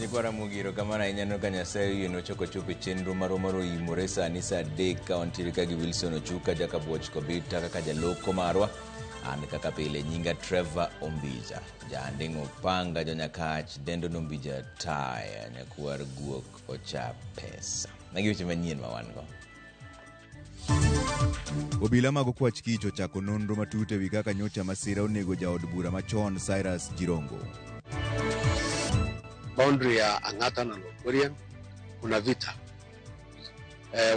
Nyikwa Ramogi erokamano ahinya no ka Nyasaye oyie nochako chopo e chenro marwa mar oimore sani saa 3 ka wantiere ka gi Wilson Ochuka Jakabuoch Kobita kaka jaloko marwa. An kaka pile nyinga Trevor Ombija. Janding' Opanga Jonyakach Dendo Nombija Taya Nyakwar Guok Ocha Pesa. Magi weche manyien ma wan go. Obila mag okwach kich ochako nonro matut ewi kaka nyocha masira onego jaod bura machon Cyrus Jirongo. Boundary ya Ang'ata na Lokorian kuna vita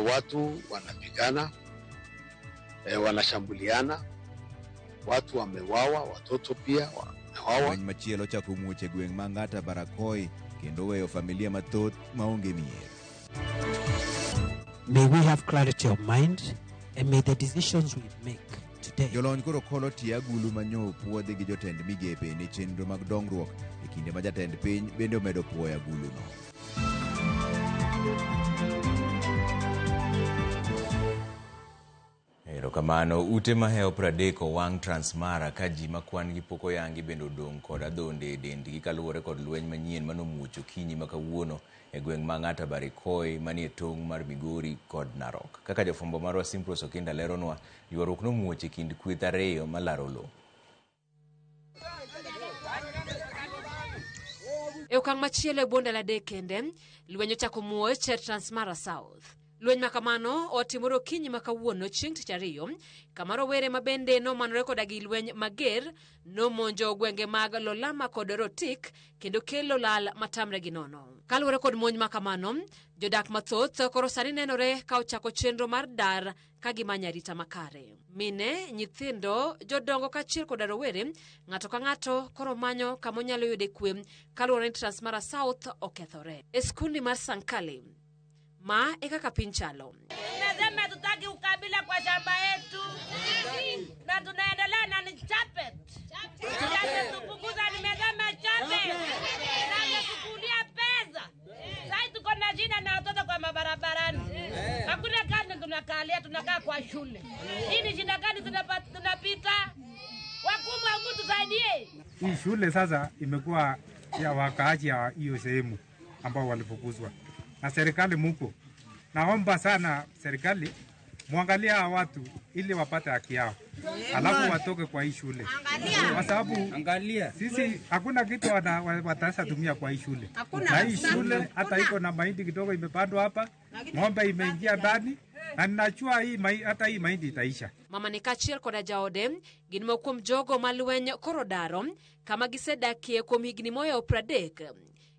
watu wanapigana wanashambuliana, watu wamewawa, watoto pia wamewawa. Lweny machielo ochako muoch e gweng' ma Ang'ata Barakoi kendo weyo familia mathoth maonge mier. May we have clarity of mind and may the decisions we make today. Jolony koro kolo tie agulu manyo puodhi gi jotend migepe ne chenro mag dongruok e kinde ma jatend piny bende omedo puoyo aguluno. Erokamano. Ute mahewo 30 owang' Transmara ka ji ma kwan gi pok oyangi bende odong' kod adhonde e dendgi kaluwore kod lweny manyien manomuoch okinyi ma kawuono e gweng' ma Ang'ata Barikoi manie tong' mar Migori kod Narok. Kaka jafwambo marwa Simprose Okinda leronwa, ywaruok nomuoch e kind kweth ariyo malaro lowo. E okang' machielo e bwo ndalo adek kende, lweny ochako muoch e Transmara South. Lweny ma kamano otimore okinyi ma kawuono chieng' tich ariyo, kama rowere ma bende nomanore koda gi lweny mager nomonjo gwenge mag Lolama kod Rotik kendo kelo lal matamre gi nono. Kaluwore kod monj ma kamano, jodak mathoth koro sani nenore ka ochako chenro mar dar ka gimanyo arita makare. Mine, nyithindo, jodongo kaachiel koda rowere, ng'ato ka ng'ato koro manyo kama onyalo yude kwe kaluwore ni Transmara South okethore. E skundi mar Sankali, ma e kaka piny chalo. Tunasema hatutaki ukabila kwa shamba yetu na tunaendelea na ni chapet. Tupunguza, nimesema chapet. Na ametukulia pesa. Sasa tuko na shida na watoto kwa mabarabarani. Hakuna kazi tunakalia, tunakaa kwa shule. Hii ni shida gani tunapita? Wakubwa, Mungu tusaidie. Hii shule sasa imekuwa ya wakaaji ya hiyo sehemu ambao walifukuzwa na serikali muko. Naomba sana serikali muangalie hawa watu ili wapate haki yao, alafu watoke kwa hii shule, kwa sababu sisi hakuna kitu wataweza tumia kwa hii shule. Na hii shule hata iko na mahindi kidogo imepandwa hapa, ng'ombe imeingia ndani, na ninajua hii hata hii mahindi itaisha. Mama ni kaachiel koda jaode gin moko kuom jogo ma lweny koro daro kama gisedakie kuom higni mohewo 30,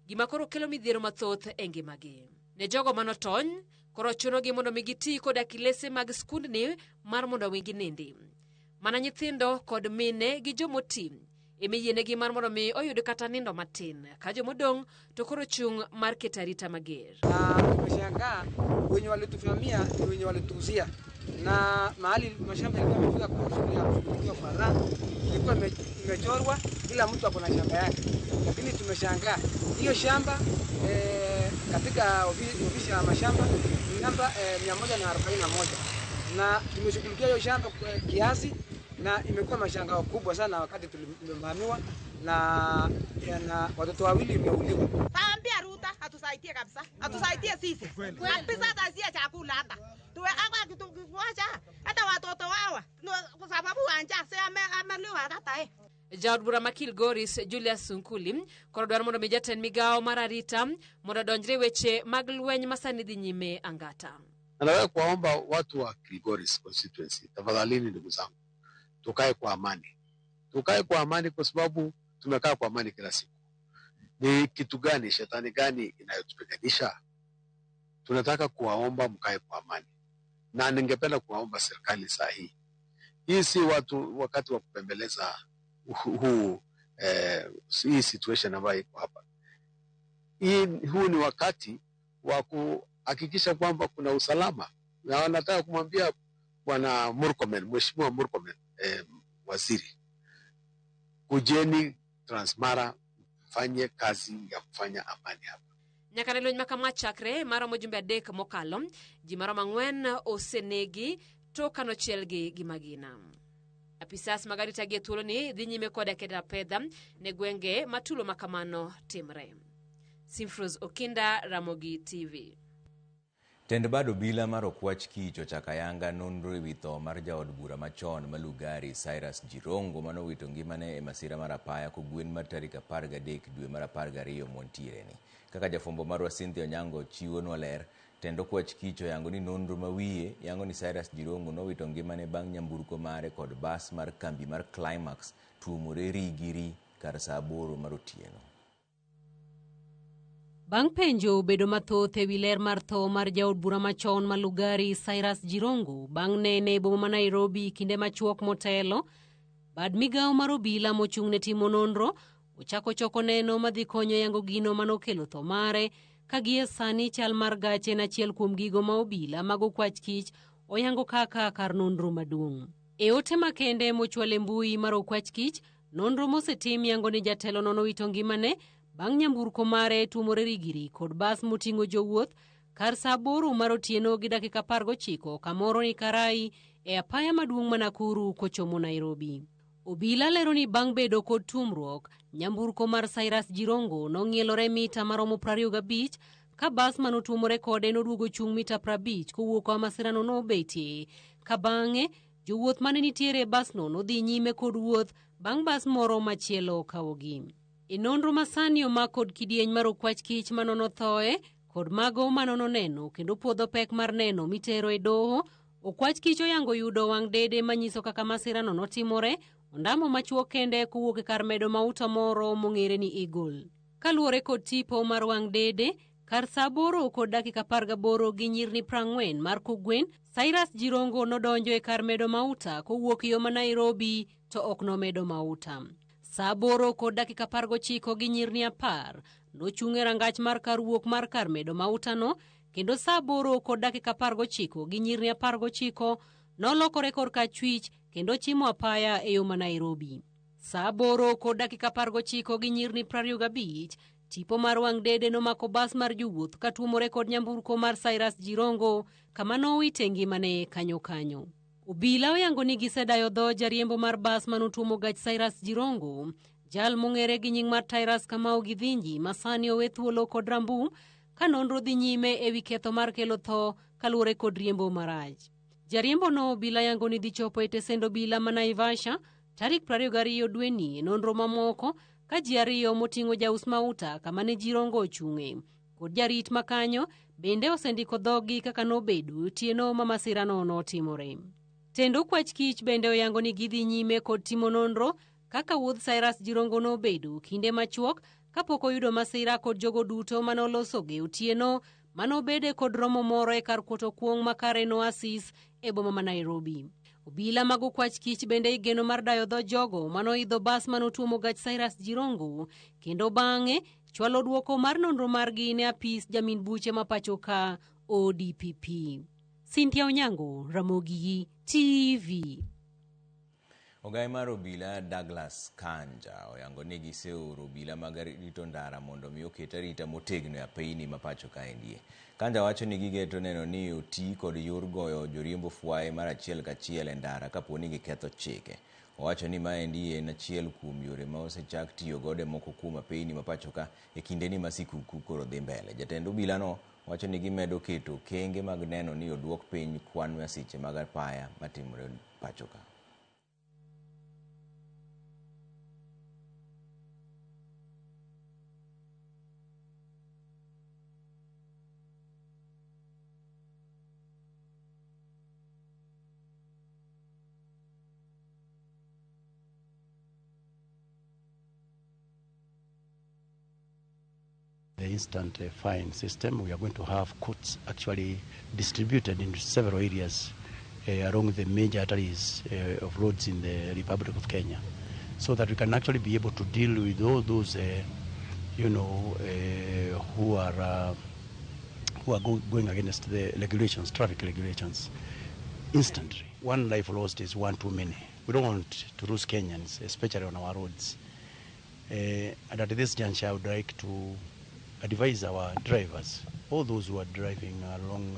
gima koro kelo midhiero mathoth e ngimagi. Ne jogo manotony, koro chunogi mondo mi giti koda kilese mag skundni mar mondo mi ginindi. Mana nyithindo kod mine gi jomoti emiyienegi mar mondo mi oyud kata nindo matin, ka jomodong' to koro chung' mar keto arita mager. Na tumeshangaa wenye walituvamia ni wenye walituuzia, na mahali mashamba yalikuwa yamefika kwa shughuli ya kushughulikia kwa raha ilikuwa imechorwa, kila mtu ako na shamba yake, lakini tumeshangaa hiyo shamba katika ofisi ya mashamba ni namba 141, na tumeshughulikia hiyo shamba kiasi, na imekuwa mashangao kubwa sana wakati tulivamiwa na watoto wawili wameuliwa. Taambia Ruto atusaidie kabisa, atusaidie sisi kabisa, hata si chakula hata tuwe hapa kutuacha hata watoto wao kwa sababu wanja si ameliwa hata eh. Jaod bura ma Kilgoris Julius Sunkuli koro dwaro mondo mi jatend migawo mar arita mondo odonjre weche mag lweny ma sani dhi nyime Angata. Nataka kuwaomba watu wa Kilgoris constituency, tafadhalini ndugu zangu, tukae kwa amani. Tukae kwa amani kwa sababu tumekaa kwa amani kila siku. Ni kitu gani, shetani gani inayotupiganisha? Tunataka kuwaomba mkae kwa amani. Na ningependa kuwaomba serikali saa hii. Hii si watu wakati wa kupembeleza hii situation ambayo iko hapa. Huu ni wakati wa kuhakikisha kwamba kuna usalama. Na nataka kumwambia Bwana Murkomen, Mheshimiwa Murkomen, waziri, kujeni Transmara mfanye kazi ya kufanya amani hapa. Nyaka ne lweny ma kama chakre maromo jumbe 3 mokalo, ji maromo 4 osenegi tok kanochielgi gi magina. Apisas mag arita gi e thuoloni dhi nyime koda keto apedha ne gwenge ma tulo ma kamano timre. Simfros Okinda, Ramogi TV. Tend bad obila mar Okwach Kich ochako ayanga nonro ewi tho mar jaod bura machon ma Lugari Cyrus Jirongo manowito ngimane e masira mar apaya kogwen mar tarik 13 dwe mar 12 mwantiere ni. Kaka jafwambo marwa Cynthia Onyango chiwonwa ler, tend Okwach Kich oyango ni nonro ma wiye yango ni Cyrus Jirongo nowito ngimane bang' nyamburko mare kod bas mar kambi mar Climax tuomore ri gi ri kar saa 8 mar otieno. Bang' penjo bedo mathoth ewi ler mar tho mar jaod bura machon ma Lugari Cyrus Jirongo bang' nene e boma ma Nairobi kinde machuok motelo, bad migawo mar obila mochung' ne timo nonro ochako choko neno madhi konyo yango gino manokelo tho mare ka gie sani chal mar gache en achiel kuom gigo ma obila mag Okwach Kich oyango kaka kar nonro maduong'. E ote makende mochwal e mbui mar Okwach Kich, nonro mosetim yango ni jatelono nowito ngimane bang' nyamburko mare tuomore rigiri kod bas moting'o jowuoth kar saa 8 mar otieno gi dakika 19 kamoro ni Karai e apaya maduong' ma Nakuru kochomo Nairobi. Obila lero ni bang' bedo kod tuomruok, nyamburko mar Cyrus Jirongo nong'ielore mita maromo 25 ka bas manotuomore kode noduogo chung' mita 50 kowuok kama masirano nobetie, ka bang'e jowuoth mane nitiere e basno nodhi nyime kod wuoth bang' bas moro machielo kawogi. E nonro masani omak kod kidieny mar Okwach Kich manono thoe kod mago manono neno kendo puodho pek mar neno mitero e doho, Okwach Kich oyango yudo wang' dede manyiso kaka masirano notimore, ondamo machuok kende kowuok e kar medo mauta moro mong'ere ni Eagle. Kaluwore kod tipo mar wang' dede, kar saa 8 kod dakika 18 gi nyirni 40 mar kogwen, Cyrus Jirongo nodonjo e kar medo mauta kowuok yo ma Nairobi to ok nomedo mauta. Saa 8 kod dakika 19 gi nyirni 10 nochung' e rangach mar kar wuok mar kar medo mautano, kendo saa 8 kod dakika 19 gi nyirni 19 nolokore korka achwich kendo chimo apaya e yo ma Nairobi. Saa 8 kod dakika 19 gi nyirni 25 tipo mar wang' dede nomako bas mar jowuoth katuomore kod nyamburko mar Cyrus Jirongo kama nowite ngimane kanyo kanyo. Obila oyango ni gisedayo dho jariembo mar bas manotuomo gach Cyrus Jirongo, jal mong'ere gi nying mar Tyrus Kamau Githinji ma sani owe thuolo kod rambum ka nonro dhi nyime ewi ketho mar kelo tho kaluwore kod riembo marach. Jariembo no obila yango ni dhi chopo e tesend obila ma Naivasha tarik 22 dweni e nonro mamoko ka ji ariyo moting'o jaus mauta kama ne Jirongo ochung'e kod jarit makanyo bende osendiko dhoggi kaka nobedo otieno ma masirano notimore. Tend Okwach Kich bende oyango ni gidhi nyime kod timo nonro kaka wuodh Cyrus Jirongo nobedo kinde machuok kapok oyudo masira kod jogo duto manolosoge otieno manobede kod romo moro e kar kuoto kuong' ma Karen Oasis e boma ma Nairobi. Obila mag Okwach Kich bende igeno mar dayo dho jogo manoidho bas manotuomo gach Cyrus Jirongo kendo bang'e chwalo duoko mar nonro margi ne apis jamin buche ma pacho ka ODPP. Cynthia Onyango, Ramogi TV. Ogai mar obila Douglas Kanja oyango ni giseoro obila mag rito ndara mondo mi oket arita motegno e apeyni ma pacho kaendie. Kanja wacho ni gigeto neno ni oti kod yor goyo joriembo fwaye mar achiel kachiel e ndara kapo ni giketho chike. Owacho ni maendi en achiel kuom yore ma osechak tiyo godo e moko kuom apeyni ma pacho ka e kindeni ma sikuku koro dhi mbele. Jatend obilano wacho ni gimedo keto okenge mag neno ni oduok piny kwan masiche mag apaya matimore pacho ka. The instant fine system, we are going to have courts actually distributed in several areas along the major arteries of roads in the Republic of Kenya, so that we can actually be able to deal with all those, who are going against the regulations, traffic regulations, instantly. One life lost is one too many. We don't want to lose Kenyans, especially on our roads. And at this juncture, I would like to advise our drivers, all those who are driving along,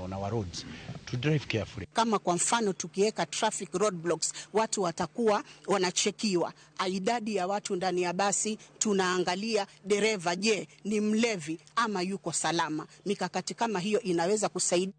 on our roads, to drive carefully. Kama kwa mfano tukiweka traffic roadblocks, watu watakuwa wanachekiwa idadi ya watu ndani ya basi, tunaangalia dereva, je, ni mlevi ama yuko salama. Mikakati kama hiyo inaweza kusaidia.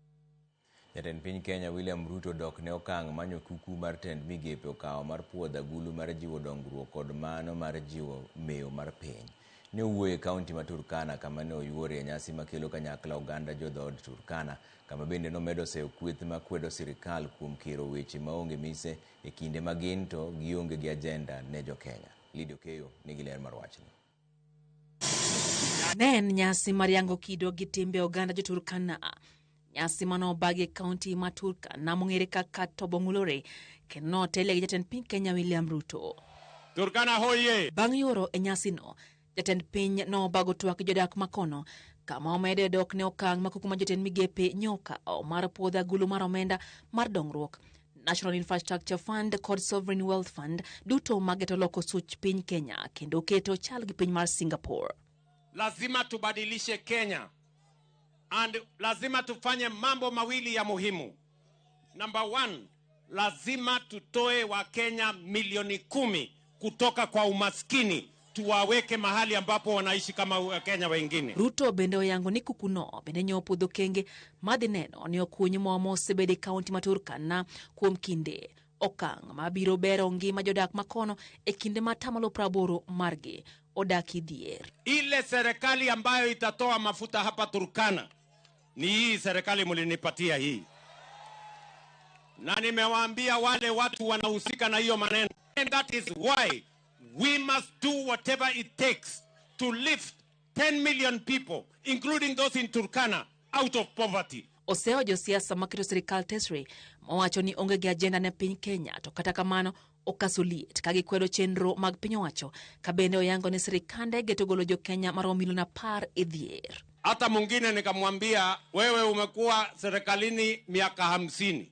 Jatend piny Kenya William Ruto dok ne okang' manyo kuku mar tend migepe okawo mar puodho agulu mar jiwo dongruok kod mano mar jiwo mewo mar piny. Ne owuoyo e kaunti ma Turkana kama ne oyuore e nyasi makelo kanyakla oganda jo dhood Turkana, kama bende nomedo seyo kweth makwedo sirikal kuom kero weche maonge mise e kinde ma gin to gionge gi ajenda ne jo-Kenya. Lydia Okeyo nigi ler mar wachni. Ne en nyasi mar yango kido gi timbe oganda jo Turkana. Nyasi mane obagi e kaunti ma Turkana mong'ere kaka Tobong'ulore kendo notelie gi jatend piny Kenya William Ruto. Turkana hoye! Bang' yuoro e nyasino, jatend piny nobago twak gi jodak makono kama omede dok ne okang' ma kuku ma jotend migepe nyokawo mar puodho agulu mar omenda mar dongruok National Infrastructure Fund kod Sovereign Wealth Fund duto mageto loko such piny Kenya kendo keto chal gi piny mar Singapore. Lazima tubadilishe Kenya and lazima tufanye mambo mawili ya muhimu. Number one, lazima tutoe Wakenya milioni 10 kutoka kwa umaskini tuwaweke mahali ambapo wanaishi kama Wakenya wengine. Ruto bende oyango ni kukuno bende nyopuodho kenge madhi neno ni okuny mo mosebedo e kaunti ma Turkana kuom kinde okang' mabiro bero ngima jodak makono e kinde ma 80% margi odak e dhier. Ile serikali ambayo itatoa mafuta hapa Turkana ni hii serikali mlinipatia hii, na nimewaambia wale watu wanahusika na hiyo maneno, and that is why we must do whatever it takes to lift 10 million people, including those in Turkana, out of poverty. Osewo josiasa maketo sirikal tesre mowacho ni onge gi ajenda ne piny Kenya to kata kamano okaso liet ka gikwedo chenro mag piny owacho ka bende oyango ni sirikande geto golo jo Kenya maromo milion 10 e dhier. Hata mwingine nikamwambia, wewe umekuwa serikalini miaka 50,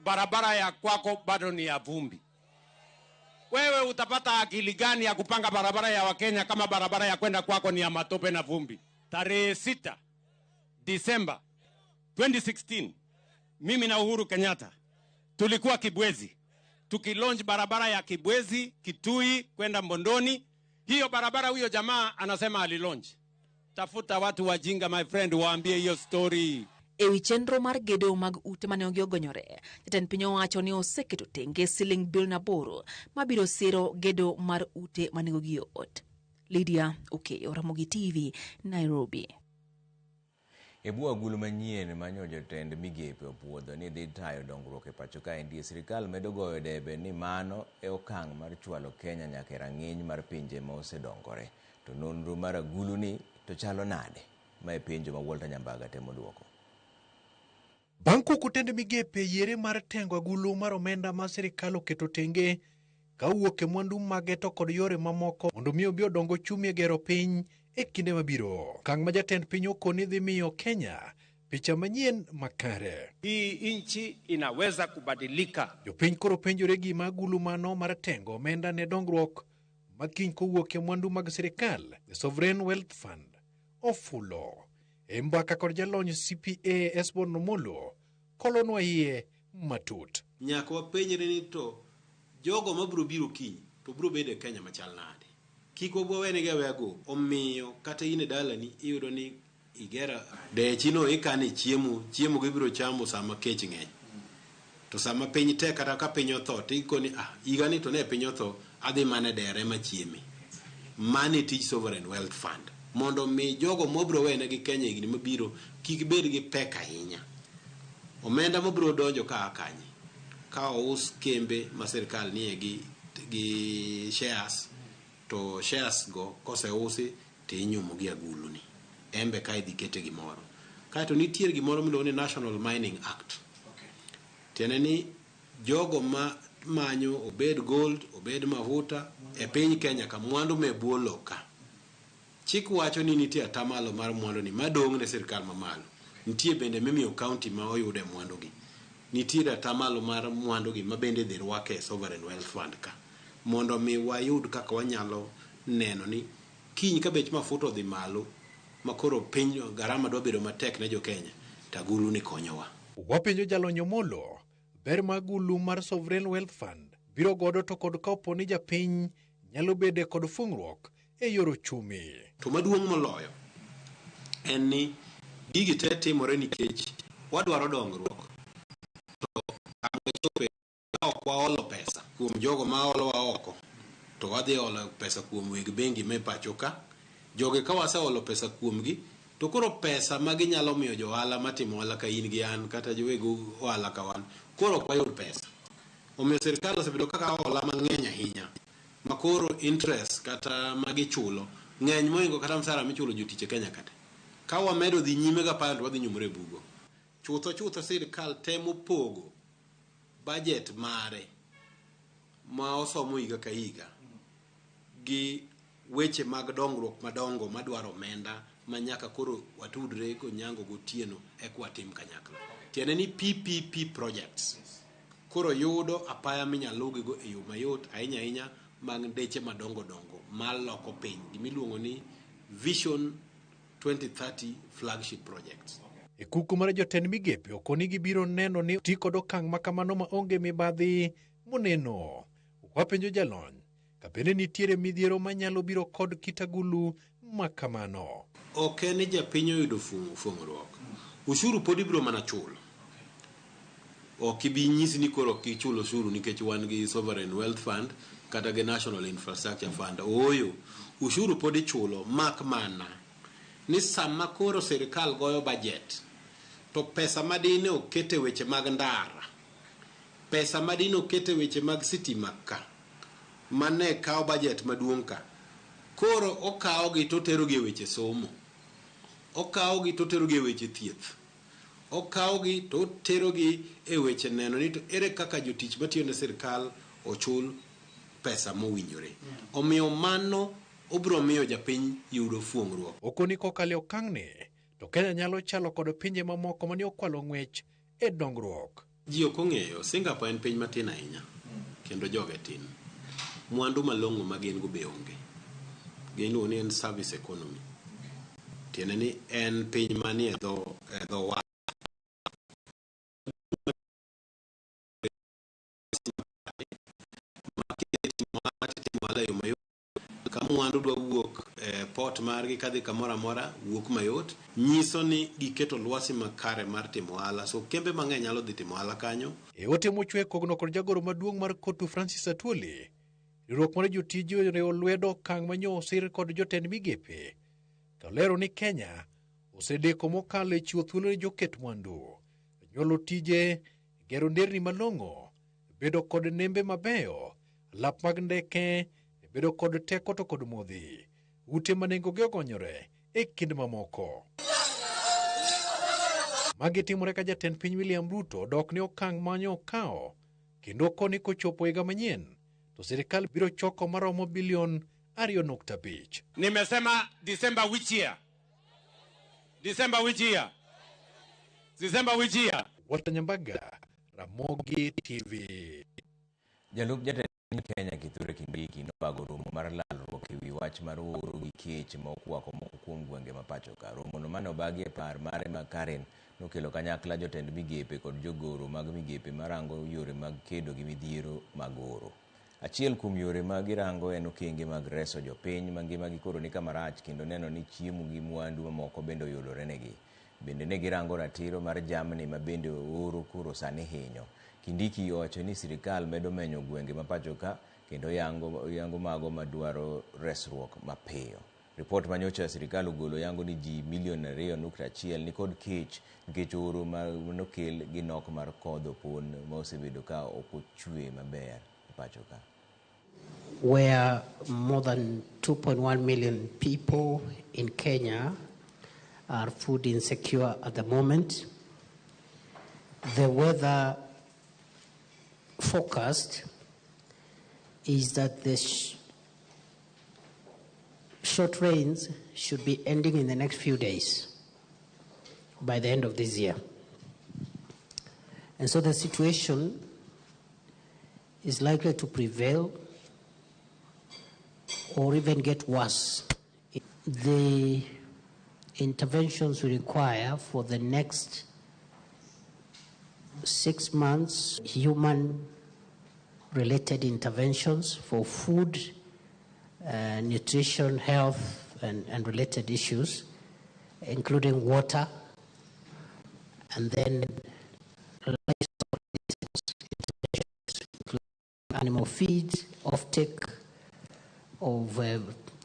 barabara ya kwako bado ni ya vumbi. Wewe utapata akili gani ya kupanga barabara ya Wakenya kama barabara ya kwenda kwako ni ya matope na vumbi? Tarehe 6 Disemba 2016 mimi na Uhuru Kenyatta tulikuwa Kibwezi tukilaunch barabara ya Kibwezi Kitui kwenda Mbondoni. Hiyo barabara huyo jamaa anasema alilaunch. Tafuta watu wajinga, my friend, waambie hiyo story. E wi chenro mar gedo mag ute mane ogonyore, jatend piny owacho ni oseketo tenge siling bilion 8 mabiro siro gedo mar ute ma nengogi yot. Lydia Okeyo, Ramogi TV, Nairobi. E bwo agulu manyien manyo jotend migepe opuodho ni dhi tayo dongruok e pacho kaendi, sirikal medo goyo debe ni mano e okang' mar chwalo Kenya nyaka e rang'iny mar pinje ma osedongore. To nonro mar agulu ni to chalo nade? Ma e penjo ma Walter Nyambaga temo duoko. Bang' kuku tend migepe yiere mar tengo agulu mar omenda ma sirikal oketo tenge ka owuok e mwandu mage to kod yore mamoko mondo mi obi odong ochumi e gero piny e kinde mabiro. Okang' ma jatend piny okoni dhi miyo Kenya picha manyien makare. Hii nchi inaweza kubadilika. Jopiny koro penjore gima agulu mano mar tengo omenda ne dongruok ma kiny kowuok e mwandu mag sirikal, The Sovereign Wealth Fund, ofulo. E mbaka kod jalony CPA Esbon Omolo, kolonwa iye matut. Nyaka wapenjre ni to jogo mabiro biro kiny to biro bedo e Kenya machal nade? Kik wawenegi aweya go. Omiyo kata in e dalani iyudo ni igera dechi no ikane chiemo, chiemo gibiro chamo sama kech ng'eny. To sama piny tek kata ka piny otho tikoni ah higani to ne piny otho adhi mana e dere machieme. Mano e tij Sovereign Wealth Fund. Mondo mi jogo mwabiro wenegi Kenya higni mabiro kik bed gi pek ahinya. Omenda mabiro donjo ka kanye? Ka ous kembe ma sirikal nie gi shares to shares go koseusi to inyumo gi agulu ni. Embe ka idhi kete gimoro. Kaeto nitie gimoro miluongo ni National Mining Act. Tiende ni jogo ma manyo obed gold, obed mafuta e piny Kenya ka mwandu me bwo lowo ka. Chik wacho ni nitie atamalo mar mwandu ni madong' ne sirikal mamalo. Nitie bende mimiyo county ma oyude mwandu gi. Nitiere atamalo mar mwandu gi ma bende idhi rwake e Sovereign Wealth Fund ka. Mondo mi wayud kaka wanyalo neno ni Kiny ka bech mafuta odhi malo ma koro piny garama dwa bedo matek ne jo Kenya, to agulu ni konyowa. Wapenjo jalony Omolo ber ma agulu mar Sovereign Wealth Fund biro godo to kod kapo ni japiny nyalo bede kod fung'ruok e yor ochumi. To maduong' moloyo en ni gigi te timore nikech wadwaro dongruok, to kama wachope ka ok waolo pesa kuom jogo ma olowa oko, to wadhi olo pesa kuom weg bengi me pacho ka. Jogi ka waseolo pesa kuomgi, to koro pesa ma ginyalo miyo jo ohala matimo ohala ka in gi an kata joweg ohala ka wan, koro ok wayud pesa. Omiyo sirkal osebedo ka kawo hola mang'eny ahinya ma koro interest kata ma gichulo ng'eny mohingo kata msara michulo jotich e Kenya kate. Ka wamedo dhi nyime ga paro to wadhi nyumore e bugo. Chutho chutho sirkal temo pogo budget mare ma osomo higa ka higa gi weche mag dongruok madongo madwaro omenda ma nyaka koro watudre Onyango gotieno eka watim kanyakla. Tiende ni PPP projects koro yudo apaya minyalo lugigo e yo mayot ahinya ahinya mag ndeche madongo dongo maloko piny, gimiluongo ni Vision 2030 flagship projects. E kuku mar jotend migepe okoni gibiro neno ni ti kod okang' ma kamano ma onge mibadhi moneno. Wapenjo jalony ka bende nitiere midhiero manyalo biro kod kit agulu ma kamano. Ok en ni japiny oyudo fuong'ruok. Ushuru pod ibiro mana chulo. Ok ibi nyisi ni koro ok ichul ushuru nikech wan gi Sovereign Wealth Fund kata gi National Infrastructure Fund. Ooyo, ushuru pod ichulo mak mana ni sama koro sirkal goyo budget to pesa madine oket e weche mag ndara, pesa madine oket e weche mag sitima ka, mane kawo budget maduong' ka, koro okawogi to oterogi e weche somo, okawogi to oterogi e weche thieth, okawogi to oterogi e weche neno ni to ere kaka jotich matiyo ne sirkal ochul pesa mowinjore. Omiyo mano obiro miyo japiny yudo fuong'ruok. Okoni kokalo e okang'ni to Kenya nyalo chalo kod pinje mamoko mane okwalo ng'wech e dongruok. Ji ok ong'eyo, Singapore en piny matin ahinya kendo joge tin. Mwandu malong'o ma gin go be onge. Giluongo ni en service economy. Tiende ni en piny manie dho wath. Timo ohala e yo mayot. Ka mwandu dwa wuok e port margi kadhi kamoro amora wuok mayot. Nyiso ni giketo lwasi makare mar timo ohala. So kembe mang'eny nyalo dhi timo ohala kanyo. E ote mochwe kogno kod jagoro maduong' mar KOTU Francis Atwoli, riwruok mar jotije oriwo lwedo okang' manyo osir kod jotend migepe kalero ni Kenya osedeko mokalo e chiwo thuolo ne joket mwandu, nyuolo tije, gero nderni malong'o, bedo kod nembe mabeyo, lap mag ndeke, bedo kod teko to kod modhi, ute ma nengogi ogonyore e kind mamoko. Magi timore ka jatend piny William Ruto dok ne okang' manyo okawo kendo koni kochopo higa manyien to sirikal biro choko maromo bilion 2.5. Nimesema December which year? December which year? December which year? Walter Nyambaga, Ramogi TV. Jalup jatend piny Kenya Kithure Kindiki nobago romo mar lalruok ewi wach mar oro gi kech ma okwako moko kuom gwenge ma pacho ka. Romono mane obagi e par mare ma Karen nokelo kanyakla jotend migepe kod jogoro mag migepe marango yore mag kedo gi midhiero mag oro. Achiel kuom yore ma girango en okenge mag reso jopiny ma ngimagi koro ni kama rach kendo neno ni chiemo gi mwandu mamoko bende oyudore negi. Bende ne girango ratiro mar jamni ma bende oro koro sani hinyo. Kindiki owacho ni sirikal medo menyo gwenge ma pacho ka kendo yango mago madwaro resruok mapiyo. Ripot manyocha sirikal ogolo yango ni ji milion 2.1 nikod kech nikech oro manokel gi nok mar kodh opon ma osebedo ka ok ochwe maber e pacho ka. Where more than 2.1 million people in Kenya are food insecure at the moment. The weather forecast is that the short rains should be ending in the next few days, by the end of this year. And so the situation is likely to prevail or even get worse The interventions we require for the next 6 months, human related interventions for food, nutrition, health, and related issues, including water, and then livestock including animal feed, offtake of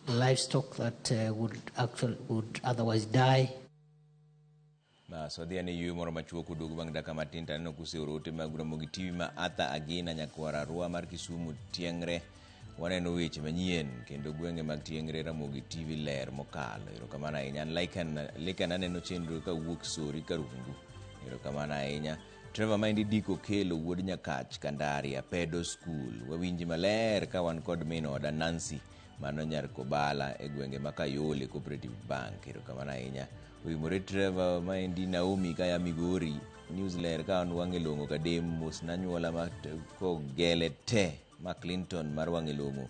livestock that would otherwise die. Bas, wadhi ane yueyo moro machuok oduogo bang' dakika matin to aneno kuseoro ote mag Ramogi TV ma Arthur Agina nyakwar Arua mar Kisumu Tieng're. Waneno weche manyien kendo gwenge mag Tieng're Ramogi TV ler mokalo. Erokamano ahinya. An Laikan aneno chenro kawuok Sori Karungu. Erokamano ahinya. Trevor Maendi Dick Okelo wuod Nyakach Kandari Apedo School. Wawinji maler ka wan kod min oda Nancy mano nyar Kobala e gwenge ma Kayole Cooperative Bank. Erokamano ahinya. Oimore Trevor Maendi Naomi kaya Migori. News ler ka wan wang'e long'o kadem mos nanyuola ma kogele te ma Clinton mar wang'e long'o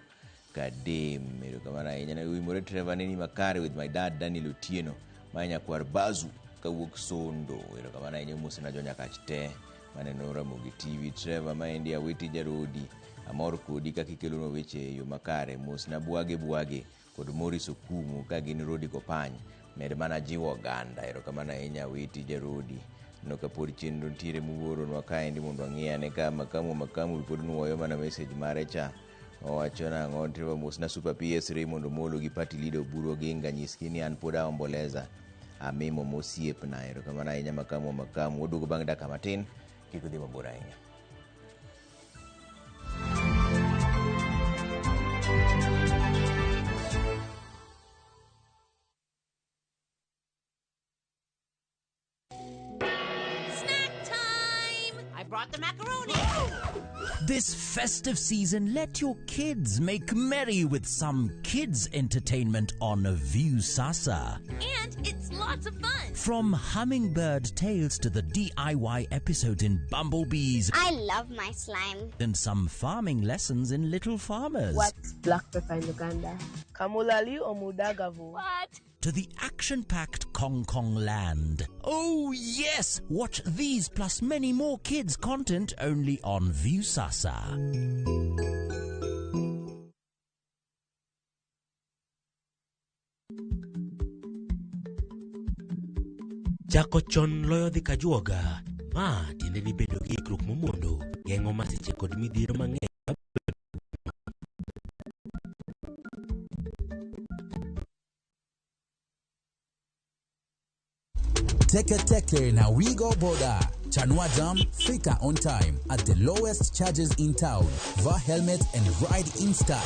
kadem. Erokamano ahinya. Oimore Trevor neni makare with my dad Daniel Otieno ma nyakwar Bazu kawuok Sondo. Erokamano ahinya mos na jo Nyakach te maneno Ramogi TV. Trevor Maendi Awiti Jarodi amor kodi kaka ikelonwa weche e yo makare. Mos na Bwage Bwage kod Morris Okumu ka gin Rodi Kopany. Med mana jiwo oganda. Erokamano ahinya Awiti Jarodi. No kapod chenro nitiere muoronwa kaendi mondo wang'i ane ka makamu pod nuoyo mana message mare cha. Owacho nang'o Trevor mos na Super PS Raymond Omolo gi party leader Oburu Oginga nyisgi ni an pod aomboleza amimo mosiepna. Erokamano ahinya makamu. Waduogo bang' dakika matin kik udhi mabor ahinya. Snack time! I brought the macaroni. This festive season, let your kids make merry with some kids entertainment on Viusasa. And it's lots of fun. From Hummingbird Tales to the DIY episodes in Bumblebees. I love my slime. And some farming lessons in Little Farmers. What's black pepper in Uganda? Kamulali or Mudagavu? What? To the action-packed Kong Kong Land. Oh yes! Watch these plus many more kids content only on Viusasa. Chako chon loyo dhi kajuoga. Ma tiende ni bedo gi ikruok momondo, geng'o masiche kod midhiero mang'eny. Teke Teke na Wigo Boda. Chanua Jam, fika on time at the lowest charges in town. Vaa helmet and ride in style.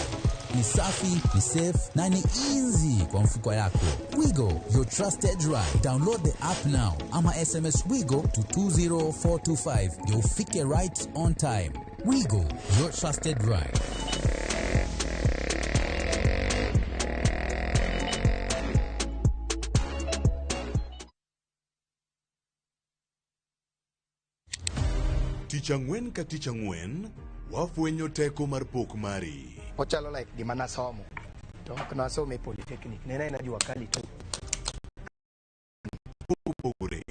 Ni safi, ni safe na ni easy kwa mfuko yako. Wigo, your trusted ride. Download the app now ama SMS Wigo to 20425. You'll fike right on time. Wigo, your trusted ride. Tich ang'wen ka tich ang'wen, wafwenyo teko mar pok mari. Ochalo like gima nasomo to ok nasomo e polytechnic, ne en aena jua kali tu. Opogore.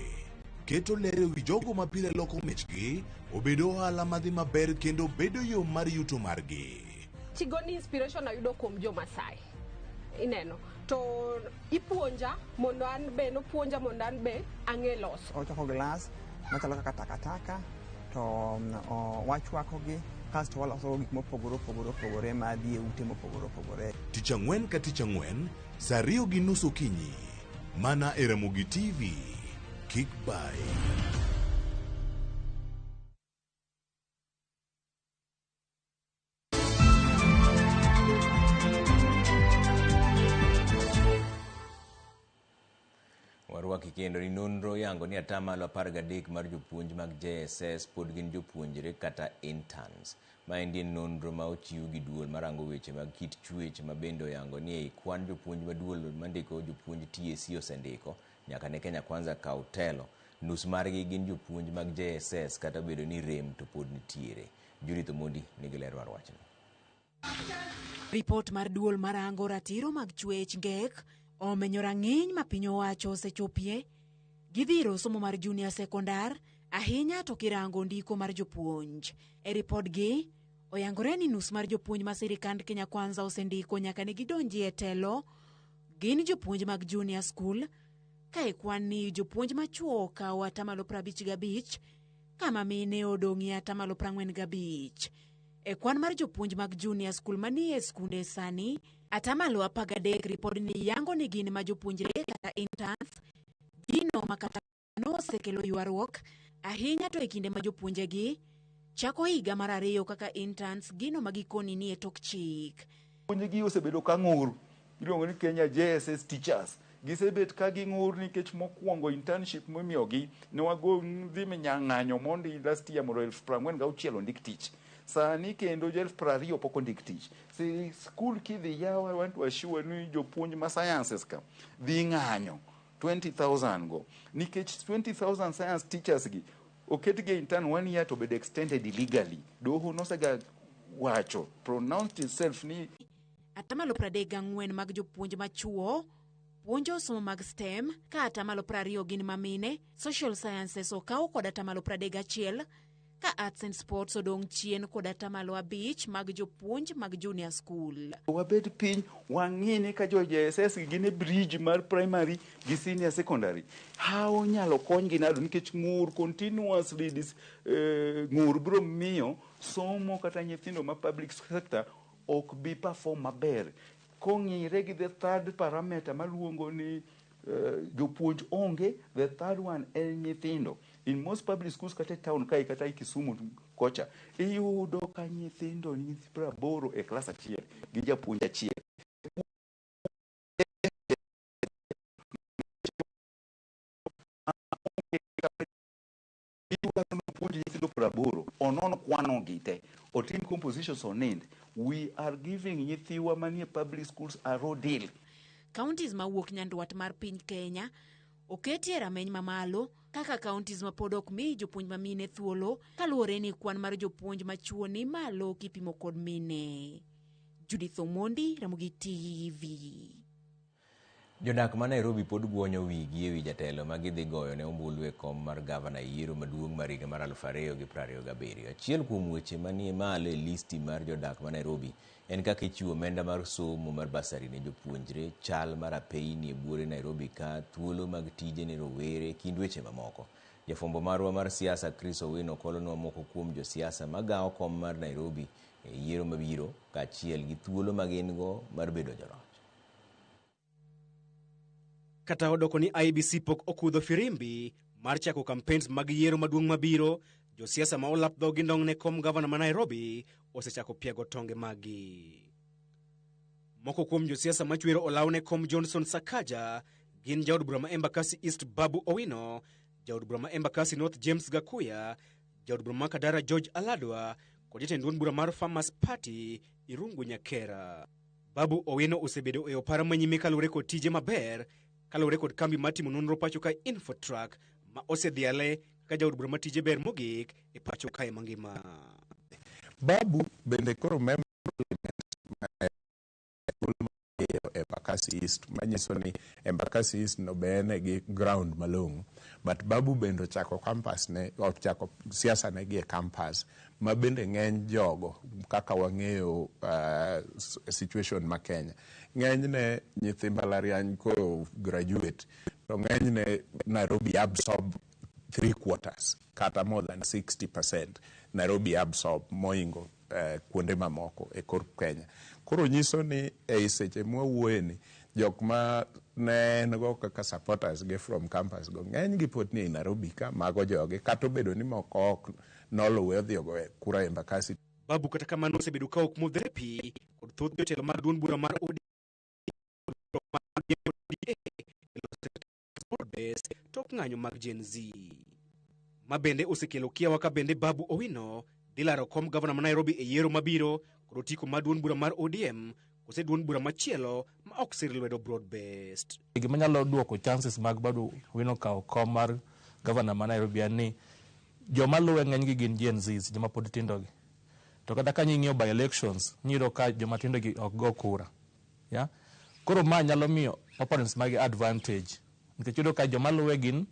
Keto ler ewi jogo ma pile loko michgi obedo ohala madhi maber kendo bedo yo mar yuto margi. Tigoni inspiration ayudo kuom jo Masai. Ineno. To ipuonja mondo an be nopuonja mondo an be ang'e loso. Ochoko glass machalo kaka takataka to wachwakogi kasto waloso gik mopogore opogore opogore madhi e ute mopogore opogore. Tich ang'wen ka tich ang'wen, saa 2:30 okinyi. Mana e Ramogi TV. Kik bai. Warwaki kendo ni nonro yango ni atamalo 13 mar jopuonj mag JSS pod gin jopuonjre kata interns. Maendi en nonro ma ochiw gi duol marango weche mag kit chwech ma bende oyango ni ei kwan jopuonj ma duol mandiko jopuonj TSC osendiko nyaka ne Kenya Kwanza kaw telo. Nus margi gin jopuonj mag JSS kata obedo ni rem to pod nitiere. Judith Omondi nigi ler mar wachno. Ripot mar duol marango ratiro mag chwech NGEK Omenyo rang'iny ma piny owacho osechopie gi dhiro somo mar junior sekondar ahinya to kirango ndiko mar jopuonj. E ripodgi, oyangore ni nus mar jopuonj ma sirikand Kenya Kwanza osendiko nyaka ne gidonji e telo gin jopuonj mag junior school, ka e kwan ni jopuonj machuo okawo 55% kama mine odong'ie 45%. E kwan mar jopuonj mag junior school manie skunde sani, 13% ripodni yango ni gin ma jopuonjre kata interns, gino ma kata osekelo ywaruok ahinya to e kinde ma jopuonjegi chako higa mar 2 kaka interns, gino ma gikoni ni e tok chik. Puonjgi osebedo ka ng'ur, iluongo ni Kenya JSS teachers. Gisebet ka ging'ur nikech mokwongo internship mimiyogi ne wago dhi ng'anyo mondi last year mondo 46,000 ondik tich. Sani kendo 20,000 pok ondik tich. Si skul kidhi yaw, I want to assure ni jopuonj ma sciences ka dhi ng'anyo 20,000 go nikech 20,000 science teachers gi oketgi e intern 1 year to bed extended illegally. Doho nosega wacho, pronounced itself ni 34% mag jopuonj machuo puonjo somo mag STEM, ka 20% gin mamine. Social sciences okaw kod 31%, ka arts and sports odong' chien kod 5% mag jopuonj mag junior school. Wabed piny wang'i ni ka jo JSS gin e bridge mar primary gi senior secondary, how nyalo konygi nado nikech ng'ur continuously this, ng'ur biro miyo somo kata nyithindo ma public sector ok bi perform maber. Kong'ire gi the third parameter maluongo ni jopuonj onge, the third one en nyithindo. In most public schools kata e town kae kata e Kisumu kocha, iyudo ka nyithindo nyithi 80 e klas achiel gi japuonj achiel. Idwaro nopuonj nyithindo 80, onon kwano gi te, otim compositions onind. We are giving nyithiwa manie public schools a raw deal. Counties mawuok nyandwat mar piny Kenya oketi e rameny mamalo kaka counties ma pod ok mi jopuonj mamine thuolo kaluwore ni kwan mar jopuonj machuo ni malo kipimo kod mine. Judith Omondi, Ramogi TV. Jodak ma Nairobi pod guonyo wigi ewi jatelo ma gidhi goyo ne ombulu e kom mar gavana e yiero maduong' mar higa mar 2027. Achiel kuom weche manie malo e listi mar jodak ma Nairobi en kaka ichiwo omenda mar somo mar basari ne jopuonjre, chal mar apeyni e buore Nairobi ka, thuolo mag tije ne rowere, kind weche mamoko. Jafwambo marwa mar siasa Chris Owino kolonwa moko kuom josiasa magawo kom mar Nairobi e yiero mabiro kaachiel gi thuolo ma gin go mar bedo joloch. Kata odoko ni IEBC pok okudho firimbi mar chako campaigns mag yiero maduong' mabiro, josiasa ma olap dhogi ndong' ne kom gavana ma Nairobi osechako piago tonge maggi. Moko kuom josiasa machwero olaw ne kom Johnson Sakaja gin jaod bura ma Embakasi East Babu Owino, jaod bura ma Embakasi North James Gakuya, jaod bura ma Kadara George Aladwa kod jatend duond bura mar Farmers Party Irungu Nyakera. Babu Owino osebedo e opara manyime kaluwore kod tije maber kaluwore kod kambi mar timo nonro pacho ka Infotrack ma osedhiale kaka jaod bura ma tije ber mogik e pacho kae mangima. Babu bende koro member Embakasi East, manyiso ni Embakasi East no be en gi ground malong'o, but Babu bende ochako campus ne, ochako siasa ne gi e campus ma bende ng'eny jogo kaka wang'eyo situation ma Kenya, ng'enyne nyithi mbalariany ko graduate to ng'enyne Nairobi absorb 3/4 kata more than 60% Nairobi absorb moingo kuonde mamoko e kor Kenya. Koro nyiso ni ei seche mwawuoye ni jok ma ne en go kaka supporters gi from campus go ng'eny gi pod ni ei Nairobi ka mago jogi kata obedo ni moko ok noluwe odhi ogoyo kura Embakasi. Babu kata kamano osebedo ka ok modhre pi kod thoth jotelo mag duond bura mar ODM tok ng'anyo mag Gen Z ma bende osekelo kiawa ka bende Babu Owino dhi laro kom gavana ma Nairobi e yiero mabiro kod otiko mar duond bura mar ODM kose duond bura machielo ma ok sir lwedo broad based. Gima nyalo duoko chances mag Babu Owino kawo kom mar gavana ma Nairobi en ni joma luwe ng'enygi gin Gen Zs, joma pod tindogi. To kata ka ing'iyo by elections, iyudo ka joma tindogi ok go kura. Yeah? Koro ma nyalo miyo opponents mage advantage nikech yudo ka joma luwe gin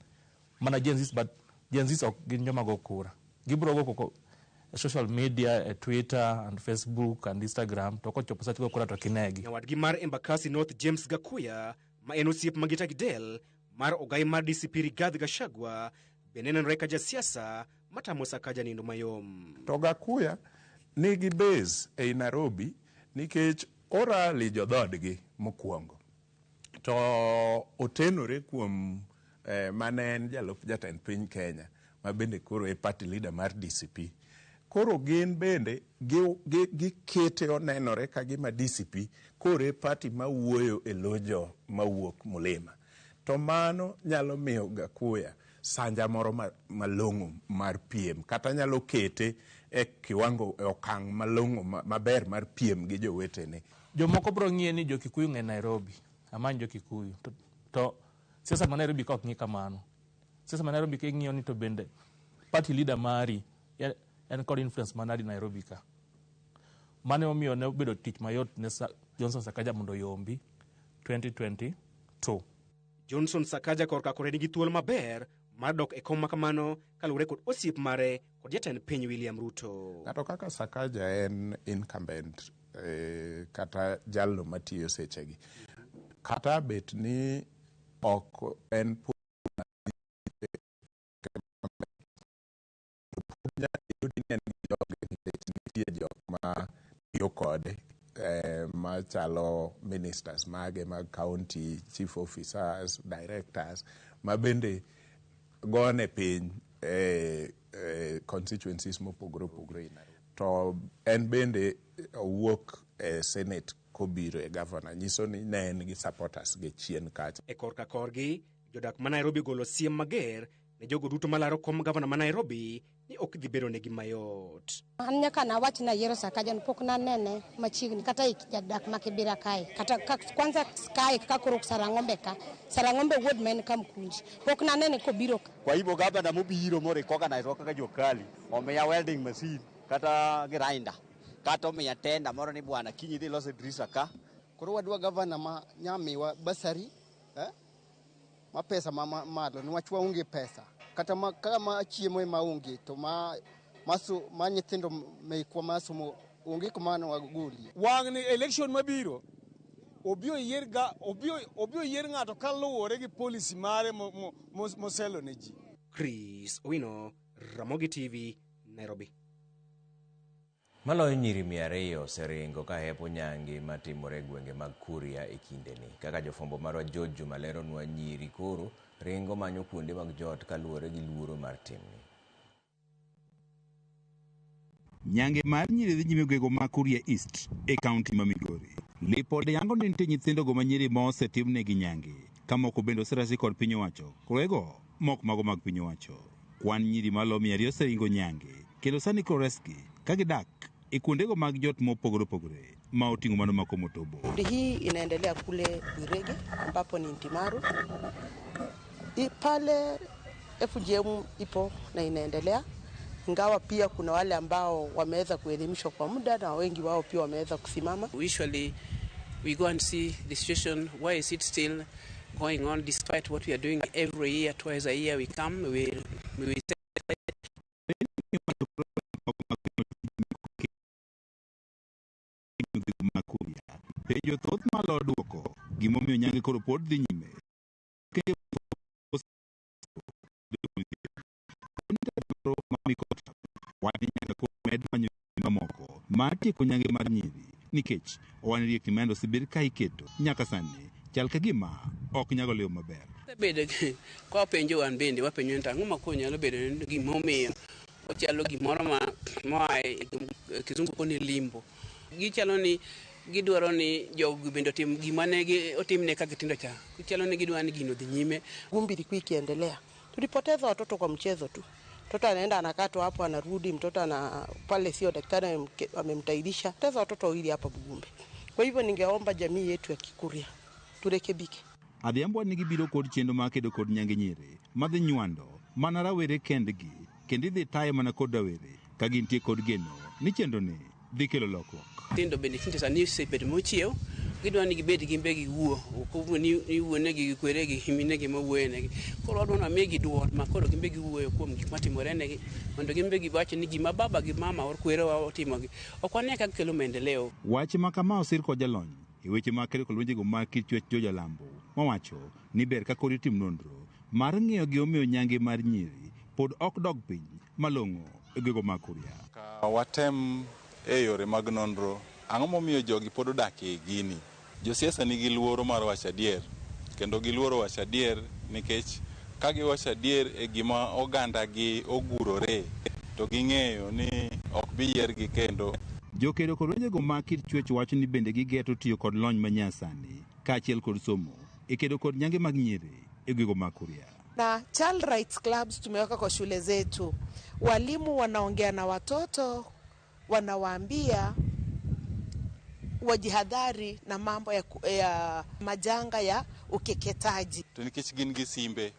mana Gen Zs, but Gen Zs ok gin joma go kura. Gibiro go koko e social media, e Twitter and Facebook and Instagram, to kochopo sach go kura to kinegi. Nyawadgi mar Embakasi North James Gakuya ma en osiep magita gi del mar ogai mar DCP Rigathi Gachagua bende nenore ka jasiasa matamo Sakaja nindo mayom. To Gakuya nigi base ei Nairobi nikech orali jodhodgi mokwongo. To otenore kuom mane en jalup jatend piny Kenya ma bende koro e party leader mar DCP. Koro gin bende gikete onenore ka gima DCP koro e party mawuoyo e lo jo mawuok Mulima. To mano nyalo miyo Gakuya sanja moro malong'o mar piem kata nyalo kete e kiwango e okang' malong'o maber mar piem gi jowetene. Jomoko biro ng'iye ni jo Kikuyu ng'e Nairobi, amany jo Kikuyu. To siasa ma Nairobi ka ok ng'i kamano. Siasa ma Nairobi ka ing'iyo ni to bende party leader mari en kod influence manadi Nairobi ka. Mano emomiyo ne obedo tich mayot ne Johnson Sakaja mondo oyombi 2022. Johnson Sakaja korka kore nigi thuolo maber mar dok e kom makamano kaluwore kod osiep mare kod jatend piny William Ruto. Ng'ato kaka Sakaja en incumbent kata jalno matiyo sechegi. Kata bet ni ok en nitie jok ma tiyo kode machalo ministers mage mag county, chief officers, directors ma bende gone piny constituencies mopogore opogore. To en bende owuok e Senate kobiro e governor, nyiso ni ne en gi supporters ge chien kacha. E korka korgi, jodak ma Nairobi ogolo siem mager ne jogo duto malaro kom gavana ma Nairobi ni ok dhi bedo negi mayot. An nyaka nawach ni ayiero Sakaja pok nanene machiegni kata e jadak ma Kibera kae kata kwanza kae ka koro Sarang'ombe ka Sarang'ombe wuod ma en Kamkunji pok nanene kobiro. Kwa hivyo gavana mobiro mo recognize kaka jokali omiya welding machine kata grinder kata omiya tenda moro ni bwana kinyi dhi loso dirisha ka. Koro wadwa gavana ma nyamiwa basari ma pesa ma malo niwach waonge pesa kata ma kama chiemo ema onge to ma nyithindo mekwa masomo onge kuma ne wagolie. Wang'ni election mabiro obiro yier ng'ato kaluwore gi policy mare moselo ne ji. Chris Owino, Ramogi TV, Nairobi. Maloyo nyiri 200 oseringo ka hepo nyange matimore e gwenge mag Kuria e kindeni. Kaka jofwambo marwa George Juma leronwa, nyiri koro ringo manyo kuonde mag joot kaluwore gi luoro mar timni. Nyange mar nyiri dhi nyime gwenge mag Kuria East e kaunti ma Migori. Lipode yango ni nitie nyithindogo ma nyiri ma osetimnegi nyange, ka moko bende oserasi kod piny owacho, kowego mok mago mag piny owacho. Kwan nyiri malo 200 oseringo nyange, kendo sani koro resgi ka gidak e kuondego mag jot mopogore opogore ma oting'o mano ma Komotobo. Hii inaendelea kule Birege ambapo ni Ntimaru. Pale FGM ipo na inaendelea, ingawa pia kuna wale ambao wameweza kuelimishwa kwa muda na wengi wao pia wameweza kusimama. Usually we go and see the situation, why is it still going on despite what we are doing every year, twice a year we come, we Penjo thoth malo duoko gimomiyo nyange koro pod dhi nyime. Mamoko mar tieko nyange mar nyiri nikech wan riekni ma osebed ka iketo nyaka sani chal ka gima ok nyago leo maber. Bedo kwa penjo wan bende wapenjo ni ang'o ma koro nyalo bedo ni gimomiyo ochalo gimoro ma moa e kizungu koni limbo. Gichalo ni gidwaro ni jogi bende otim gima ne otimne ka gitindo cha. Gichalo ni gidwaro ni gino dhi nyime. Gumbi ilikuwa ikiendelea. Tulipoteza watoto kwa mchezo tu. Mtoto anaenda anakatwa hapo anarudi, mtoto ana pale sio daktari amemtairisha. Poteza watoto wawili hapa Bugumbi. Kwa hivyo ningeomba jamii yetu ya Kikuria turekebike. Adhiambo nigi biro kod chenro mar kedo kod nyange nyiri madhi nywando mana rawere kendgi kendo idhi tayo mana kod rawere ka gintie kod geno ni chenro ni dhi kelo lokruok. Nyithindo bende tinde sani osebedo mochiew Gidwa ni gibed gin be giwuo, ok ni wuonegi gi kweregi gi minegi ma wuoyo negi. Koro wadwa ni wamigi duol ma koro gin be giwuoyo kuom gik matimore negi mondo gin be giwach ni gima baba gi mama or kwerewa otimogi ok wane kaka kelo maendeleo. Wach ma kama osir kod jalony e weche mag kedo kod lwenjego mag kit chwech jo-Jalambo mawacho ni ber ka koro itim nonro mar ng'iyo gimomiyo nyange mar nyiri pod ok dog piny malong'o e gwenge mag Kuria. Ka watem e yore mag nonro, ang'o momiyo jogi pod odak e gini? Josiasa nigi luoro mar wacho adier, kendo giluoro wacho adier nikech ka giwacho adier e gima oganda gi ogurore, to ging'eyo ni ok bi yiergi kendo. Jokedo kod lwenjego mag kit chwech wacho ni bende gigeto tiyo kod lony manyasani kaachiel kod somo e kedo kod nyange mag nyiri e gwenge mag Kuria. Na child rights clubs tumeweka kwa shule zetu. Walimu wanaongea na watoto, wanawaambia wajihadhari na mambo ya majanga ya ukeketaji. To nikech gin gi simbe,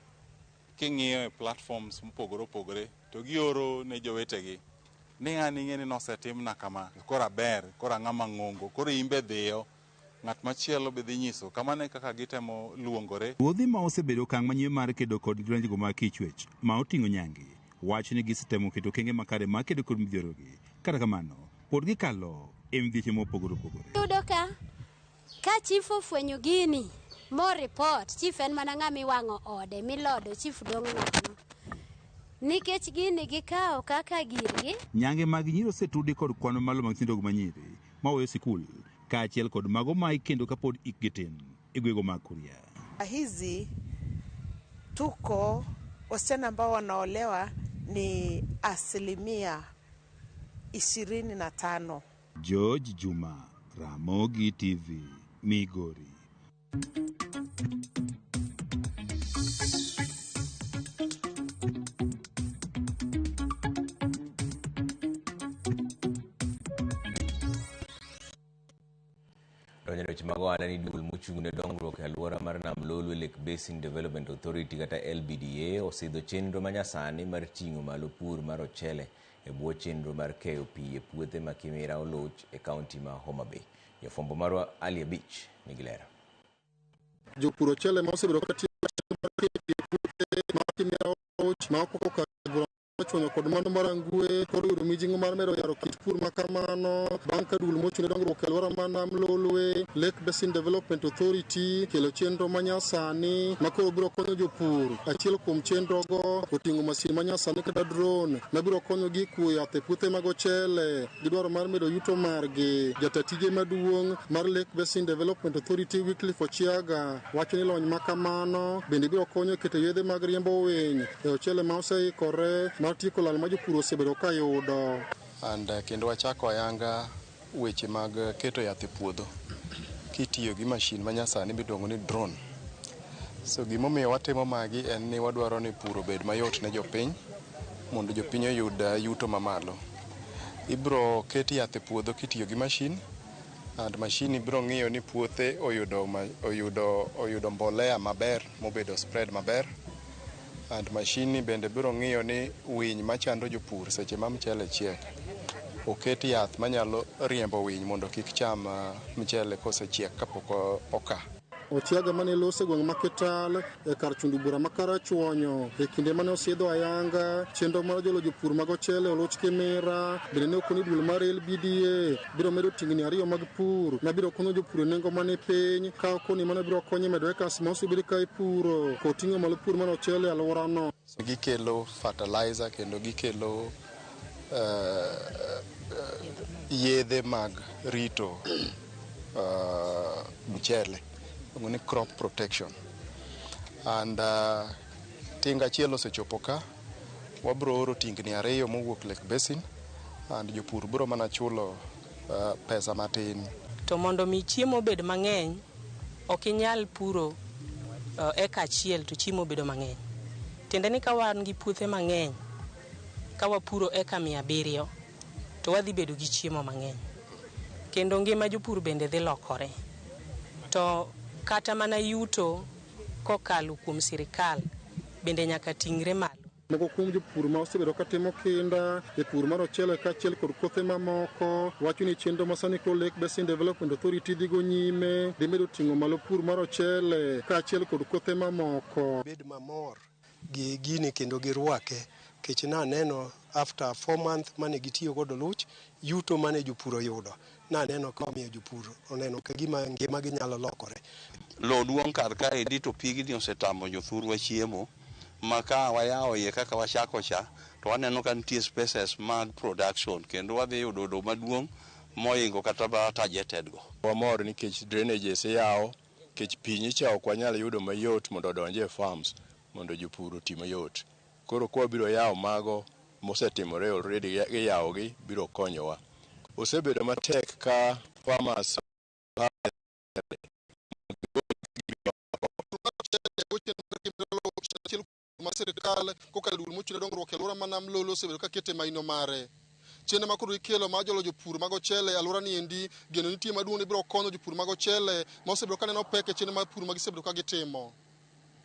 king'iyo e platforms mopogore opogore, to gioro ne jowetegi ni ng'ani ing'e ni nosetimna kama, koro aber, koro ang'ama ng'ongo, koro imbe dhiyo, ng'at machielo be dhi nyiso. Kamano e kaka gitemo luongore. Ruodhi ma osebedo okang' manyime mar kedo kod lwenjego mag kichwech ma oting'o nyange wacho ni gisetemo keto okenge makare mar kedo kod midhierogi. Kata kamano, pod gikalo e midhieche mopogore opogore. Iyudo ka chief ofwenyo gini mo report, chief en mana ng'ama iwang'o ode milodo, chief dong' nono. Nikech gini gikawo kaka girgi. Nyange mag nyiri osetudi kod kwan mamalo mag nyithindo manyiri maweyo sikul kaachiel kod mago ma ikendo kapod hikgi tin e gwenge mag Kuria. Hizi tuko wasichana ambao wanaolewa ni 25%. George Juma, Ramogi TV, Migori. Donjo e weche mag ohala ni duol mochung' ne dongruok e alwora mar Nam Lolwe Lake Basin Development Authority kata LBDA osidho chenro manyasani mar ting'o malo pur mar ochele e bwo chenro mar keyo pi e puothe ma Kimira Oluch e kaunti ma Homa Bay. Jafwambo marwa Ali Abich nigi ler. Jopur ochele ma osebedo ka tiyo mar keyo pi e puothe ma Kimira Oluch ma ok okalo bura ochwanyo kod mwandu mar Angwe koro yudo mijing'o mar medo yaro kit pur ma kamano bang' ka duol mochung' ne dongruok e alwora mar Nam Lolwe Lake Basin Development Authority kelo chenro manyasani ma koro biro konyo jopur. Achiel kuom chenrogo oting'o masin manyasani kata drone mabiro konyogi e kuo yath e puothe mag ochele gi dwaro mar medo yuto margi. Jata tije maduong' mar Lake Basin Development Authority Wycliffe Ochiaga wacho ni lony ma kamano bende biro konyo e keto yedhe mag riembo winy e ochele ma oseikore mar tieko lal ma jopur osebedo ka yudo. And kendo wachako ayanga weche mag keto yath e puodho kitiyo gi mashin manyasani miluongo ni drone. So gimomiyo watimo magi en ni wadwaro ni pur obed mayot ne jopiny mondo jopiny oyud yuto mamalo. Ibro ket yath e puodho kitiyo gi mashin and mashin ibro ng'iyo ni puothe oyudo mbolea maber mobedo spread maber. And mashin bende biro ng'iyo ni winy machando jopur seche ma mchele chiek oket yath manyalo riembo winy mondo kik cham mchele kosechiek kapok oka. Ochiaga mane loso e gweng' ma Kital e kar chundu bura ma Karachuonyo e kinde mane osidho ayanga chenro mar jolo jopur mag ochele Oluch Kimira bende ne okoni duol mar LBDA biro medo tingni 2 mag pur mabiro konyo jopur e nengo mane piny ka okoni mano biro konyo medo acres ma osebed ka ipuro koting'o malo pur mar ochele e alworano. Gikelo fertilizer kendo gikelo yedhe mag rito mchele. Ni crop protection. And tinga achiel osechopo ka, wabro oro tingni 2 mowuok Lake Basin and jopur bro mana chulo pesa matin. To mondo mi chiemo obed mang'eny, ok inyal puro eka achiel to chiemo bedo mang'eny. Tiende ni ka wan gi puothe mang'eny, ka wapuro eka 700, to wadhi bedo gi chiemo mang'eny. Kendo ngima jopur bende dhi lokore. To kata mana yuto kokalo kuom sirikal bende nyaka ting're malo. Moko kuom jopur ma osebedo ka timo kinda e pur mar ochele kaachiel kod kothe mamoko wacho ni chenro ma sani koro Lake Basin Development Authority dhigo nyime dhi medo ting'o malo pur mar ochele kaachiel kod kothe mamoko. Bed mamor gi gini kendo girwake kech naneno after 4 months mane gitiyo godo luch yuto mane jopur oyudo naneno ka omiyo jopur oneno ka gima ngimagi nyalo lokore. Lowo duong' kar kaendi to pigni osetamo jothurwa chiemo ma ka wayawo iye kaka wachako cha to waneno ka nitie spaces mag production kendo wadhi yudo oduma maduong' moingo kata ba targeted go. Wamor nikech drainages iyawo nikech pi nyicha ok wanyal yudo mayot mondo odonj e farms mondo jopur oti mayot. Koro kwabiro yawo mago mosetimore already giyawogi biro konyowa. Osebedo matek ka farmers mar sirikal kokalo duol mochung' ne dongruok e alwora ma Nam Lolo osebedo ka kete maino mare. Chenro ma koro ikelo mar jolo jopur mag ochele e alwora ni endi geno nitie maduong' ni biro konyo jopur mag ochele ma osebedo ka neno pek e chenro mar pur ma gisebedo ka gitimo.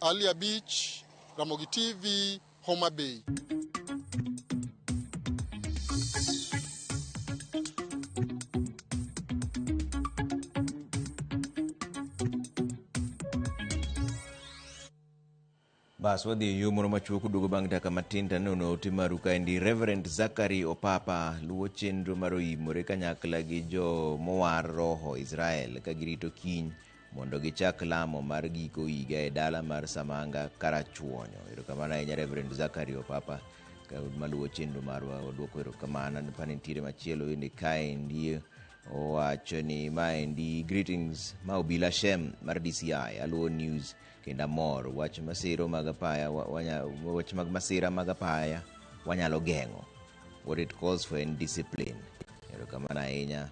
Ali Abich, Ramogi TV, Homa Bay. Bas wadhi e yo moro machuok duogo bang' dakika matin to aneno ote maru kaendi. Reverend Zachary Opapa luwo chenro mar oimore kanyakla gi jo mowar roho Israel ka girito kiny mondo gichak lamo mar giko higa e dala mar Samanga Karachuonyo. Erokamano ahinya Reverend Zachary Opapa maluwo chenro marwa. Waduoko erokamano. Pane nitiere machielo bende kaendi owacho ni maendi greetings ma Obila Shem mar DCI aluwo news kendo amor wach masiro mag apaya wach mag masira mag apaya wanyalo geng'o. What it calls for en discipline. Erokamano ahinya.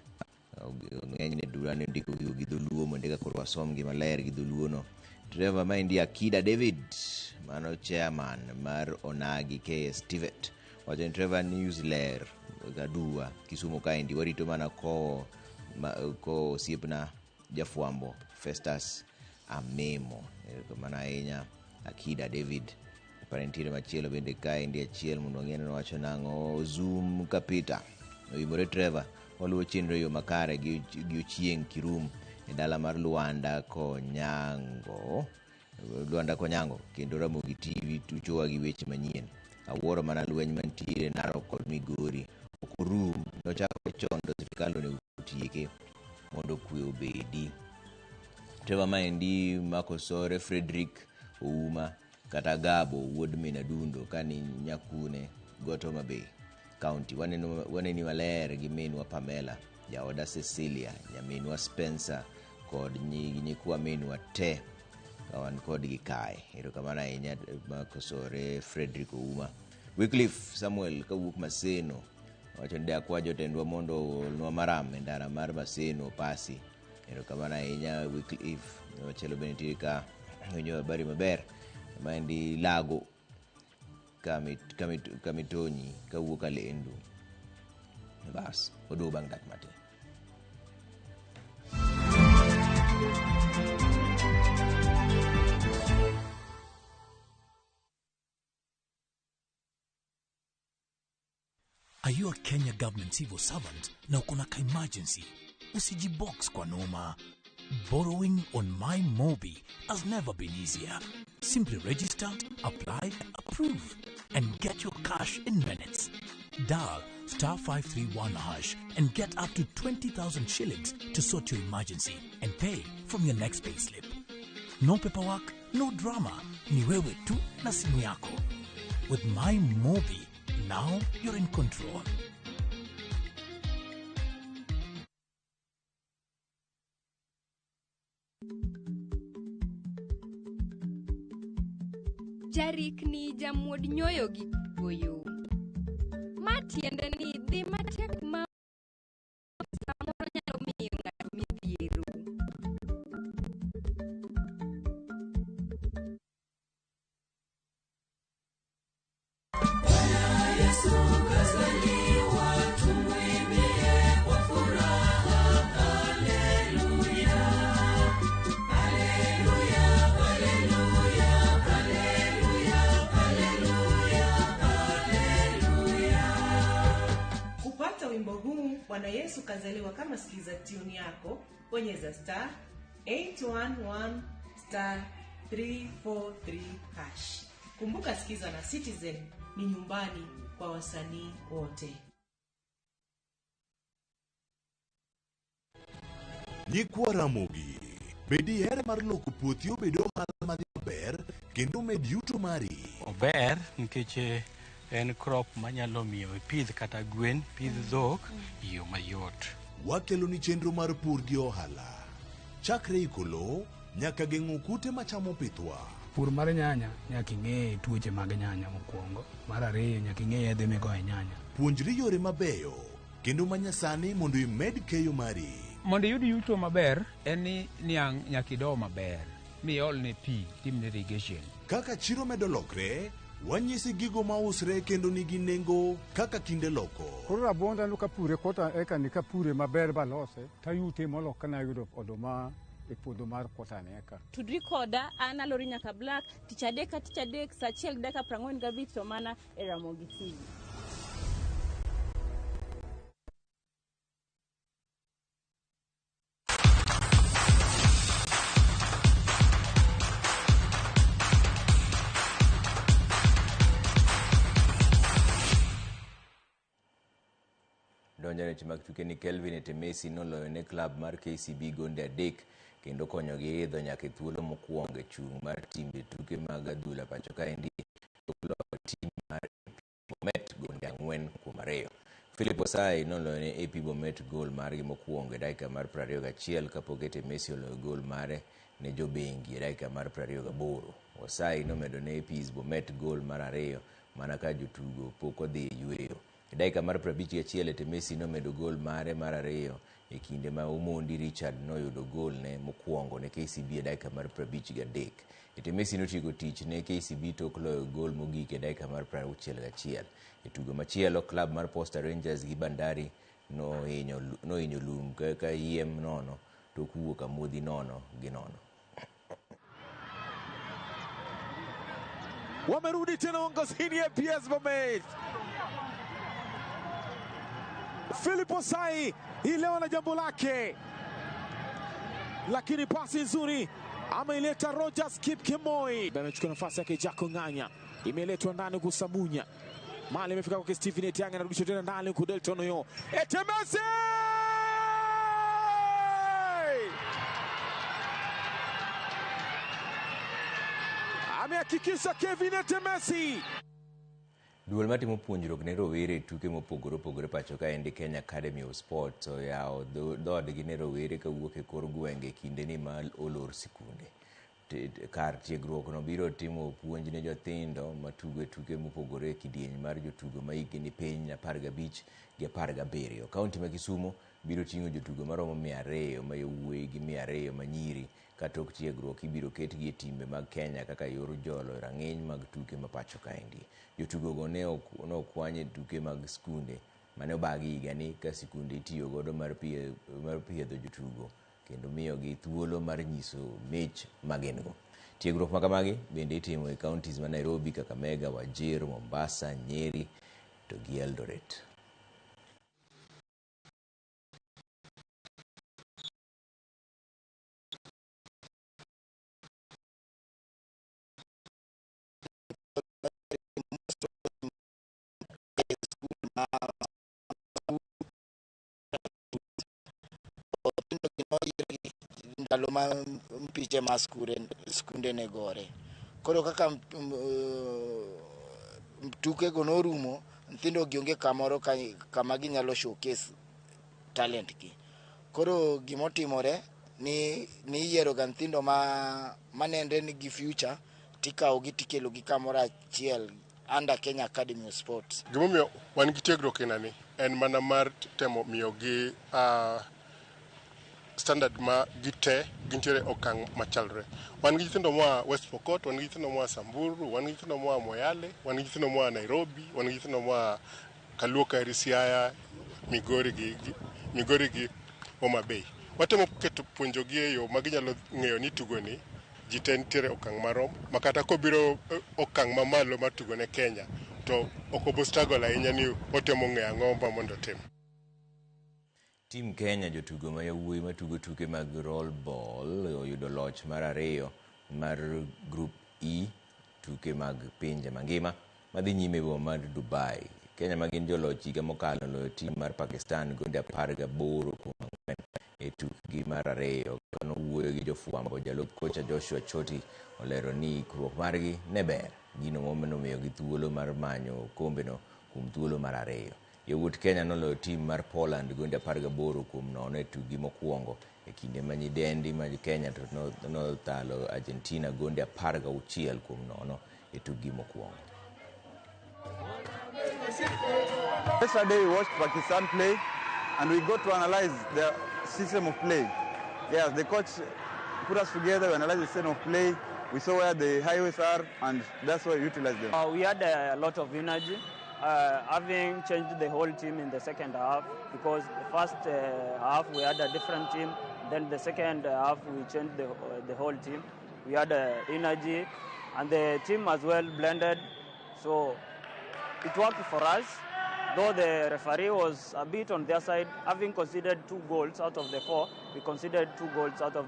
Ng'enyne durani ndiko gigo gi dholuo mondo eka koro wasom gi maler gi dholuo no. Trevor maendi Akida David mano chairman mar Onagi KS Tivet wacho ni Trevor news ler aduwa Kisumu kaendi warito mana kowo kowo osiepna jafwambo Festus Amemo. Erokamano ahinya Akida David. Pare nitiere machielo bende kaendi achiel mondo wang'e ni owacho nang'o. Zoom Kapita oimore Trevor waluwo chenro e yo makare gi Ochieng' Kirum e dala mar Luanda Konyango kendo Ramogi TV tuchowa gi weche manyien. Awuoro mana lweny mantiere Narok kod Migori ok orum nochakore chon to sirikal onego otieke mondo kwe obedi. Trevor maendi Makosore Frederick Ouma kata Gabo wuod min Adundo kani Nyakune got Homa Bay County. Waneni maler gi minwa Pamela, jaoda Cecilia, nyaminwa Spencer kod nyikwa minwa te ka wan kodgi kae. Erokamano ahinya Makosore Frederick Ouma. Wycliffe Samuel kawuok Maseno wacho ni dakwa jotendwa mondo oolnwa maram e ndara mar Maseno Pasi. Erokamano ahinya Wycliffe. Machielo bende nitie ka winjo habari maber maendi Lago Kamitonyi kawuok Alendu. Bas oduogo bang' dak matin. Are you a Kenya government civil servant na uko na ka emergency? Usijibox kwa noma. Borrowing on MyMobi has never been easier. Simply register, apply, approve, and get your cash in minutes. Dial *531# and get up to 20,000 shillings to sort your emergency and pay from your next payslip. No paperwork, no drama. Ni wewe tu na simu yako. With MyMobi, now you're in control. Jarikni jamuod nyoyo gi goyo. Ma tiende ni dhi matek ma samoro nyalo miyo ng'ato midhiero. Yesu kazaliwa, tumwimbie kwa furaha. Haleluya, haleluya, haleluya, haleluya, haleluya, Bwana Yesu kazaliwa kama sikiza tune yako, bonyeza star 811 star 343 hash. Kumbuka Sikiza na Citizen ni nyumbani kwa wasanii wote. Nyikwa Ramogi, bed diher mar loko puothi obed ohala madhi maber kendo med yuto mari. Ober nikech en crop manyalo miyo ipidh kata gwen, pidh dhok e yo mayot. Wakeloni chenro mar pur gi ohala. Chakre iko lowo nyaka geng'o kute machamo pithwa. Pur mar nyanya nyaka ing'e tuoche mag nyanya mokwongo. Mar ariyo nyaka ing'e yedhe migoyo e nyanya. Puonjri yore mabeyo kendo manyasani mondo imed keyo mari. Mondo iyud yuto maber en ni niang' nyaka ido maber miolne pi timne irrigation. Kaka chiro medo lokre, wanyisi gigo mausre kendo nigi nengo kaka kinde loko. Koro rabuonda no kapure kota eka ni kapure maber balose tayute molo kana ayudo oduma e puodho mar kota ni eka. Tudri koda an Alori Nyaka Black tich adek ka tich adek saa achiel gi dakika 45 to mana e Ramogi TV. Donjo e weche mag tuke ni Kelvin Etemesi noloyo ne klab mar KCB gonde 3 kendo konyogi idho nyaka e thuolo mokwongo e chung' mar timbe tuke mag adhula pacho kaendi tok loyo tim mar AP Bomet gonde 4-2. Philip Osai noloyo ne AP Bomet gol margi mokwongo e dakika mar 21 kapok Etemesi oloyo gol mare ne jobengi e dakika mar 28. Osai nomedo ne APs Bomet gol mar 2 mana ka jotugo pok odhi e yueyo. E dakika mar 51 Etemesi nomedo gol mare mar 2 e kinde ma Omondi Richard noyudo gol ne mokwongo ne KCB e dakika mar 53. Etemesi notieko tich ne KCB tok loyo gol mogik e dakika mar 61. E tugo machielo, klab mar Posta Rangers gi Bandari nohinyo lum ka yiem nono tok wuok amodhi 0-0. Wamerudi tena uongozini APS Bomet. Philip Osai hii leo na jambo lake, lakini pasi nzuri ameileta Rogers Kipkemoi, amechukua nafasi yake Jaco Ng'anya, imeletwa ndani kusamunya mali imefika kwa Stephen Etiang, anarudishwa tena ndani huku Delton Oyo. Etemesi amehakikisha Kevin Etemesi. Duol matimo puonjruok ne rowere e tuke mopogore opogore pacho kaendi Kenya Academy of Sports oyawo dhoodgi ne rowere kawuok e kor gwenge kindeni ma olor sikunde. Kar tiegruok no biro timo puonj ne jothindo matugo e tuke mopogore e kidieny mar jotugo ma hikgi ni piny 15 gi 17. Kaunti ma Kisumu biro ting'o jotugo maromo 200 ma yawuoyi gi 200 ma nyiri ka tok tiegruok ibiro ketgi e timbe mag Kenya kaka yor jolo rang'iny mag tuke ma pacho kaendi. Jotugogo ne okwany e tuke mag skunde mane obagi higani ka sikunde itiyo godo mar piedho jotugo kendo miyogi thuolo mar nyiso mich ma gin go. Tiegruok ma kamagi bende itimo e counties ma Nairobi, Kakamega, Wajir, Mombasa, Nyeri to gi Eldoret. Ndalo ma mpiche ma skunde ne gore. Koro kaka tukego norumo, nyithindo gi onge kamoro kama ginyalo showcase talent gi. Koro gimotimore ni iyiero ga nyithindo manenre ni gi future tikawo gi tikelo gi kamoro achiel under Kenya Academy of Sports. Gimomiyo wan gi tiegruok ni en mana mar temo miyogi standard ma gite gintiere okang' machalre. Wan gi nyithindo moa West Pokot, wan gi nyithindo moa Samburu, wan gi nyithindo moa Moyale, wan gi nyithindo moa Nairobi, wan gi nyithindo moa Kaluo Kaeri, Siaya, Migori gi Homa Bay. Watemo keto puonjogi e yo ma ginyalo ng'eyo ni tugo ni ji te nitiere okang' marom, ma kata kobiro okang' mamalo mar tugo ne Kenya, to ok obo struggle ahinya ni otemo ng'eyo ang'o ma mondo otim. Tim Kenya jotugo ma yawuoyi matugo tuke mag roll ball oyudo loch mar 2 mar Group E tuke mag pinje mangima madhi nyime e boma mar Dubai. Kenya ma gin joloch higa mokalo loyo tim mar Pakistan gonde 18-4 e tukgi mar 2. Kanowuoyo gi jofwambo, jalup kocha Joshua Choti olero ni ikruok margi ne ber, gino momiyogi thuolo mar manyo okombeno kuom thuolo mar 2. Yawuot Kenya noloyo tim mar Poland gonde 18-0 e tukgi mokwongo e kinde ma nyidendi mag Kenya to nothalo Argentina gonde 16-0 e tukgi mokwongo. Yesterday we watched Pakistan play and we got to analyze their system of play. Yeah, the coach put us together, we analyzed the system of play, we saw where the highways are, and that's why we utilized them. We had a lot of energy, having changed the whole team in the second half, because the first half we had a different team, then the second half we changed the whole team. We had energy, and the team as well blended, so it worked for us. Though the referee was a bit on their side, having conceded 2 goals out of the 4, we conceded 2 goals out of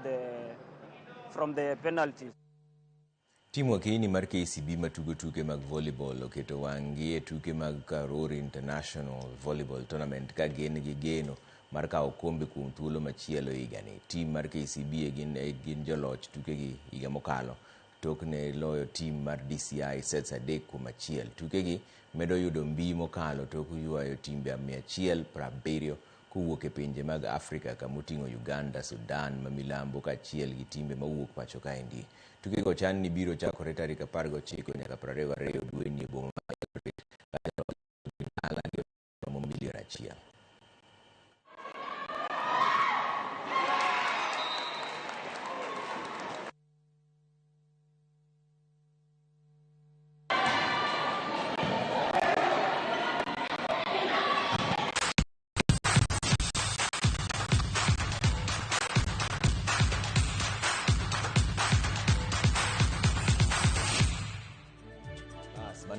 from the penalties. Tim wakini mar KCB matugo tuke mag volleyball oketo wang'gi e tuke mag Karori International Volleyball Tournament ka gin gi geno mar kawo okombe kuom thuolo machielo higani. Tim mar KCB gin joloch tukegi higa mokalo tok ne loyo tim mar DCI sets 3-1. Tukegi medo yudo mbi mokalo tok ywayo timbe 170 kowuok e pinje mag Afrika kamoting'o Uganda, Sudan ma milambo kaachiel gi timbe mawuok pacho kaendi. Tukego ochan ni biro chakore tarik 19 nyaka 22 dweni e boma mar Eldoret ka gi romo milion 1.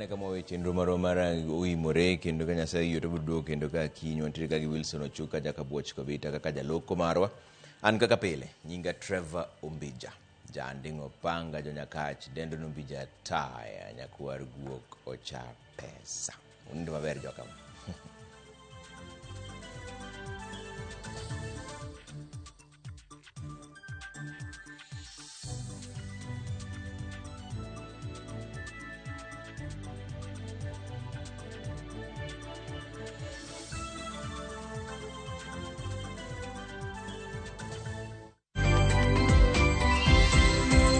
Kama weche chenro marwa mar oimore kendo ka Nyasaye oyie to biro duogo kendo ka kiny wantiere ka gi Wilson Ochuka Jakabuoch Kobita kaka jaloko marwa. An kaka pile nyinga Trevor Ombija, janding'o panga jonyakach dendo Ombija taya nyakwar guok ocha pesa. Unindo maber jokama.